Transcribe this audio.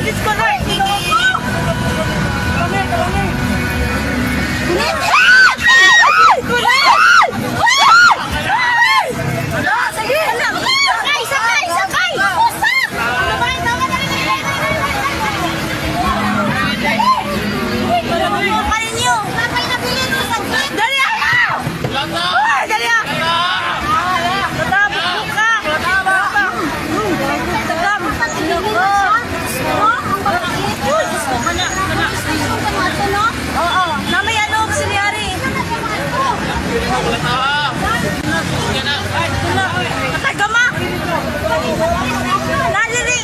Diyos ko, Lord! Ginoo ko! Sige! Sakay! Sakay! Sakay! Usa! Dali ah! Uy, dali ah! Tata, bukbuk ka! Tata, Oo, namay ano, auxiliary. Patagama! Naliri!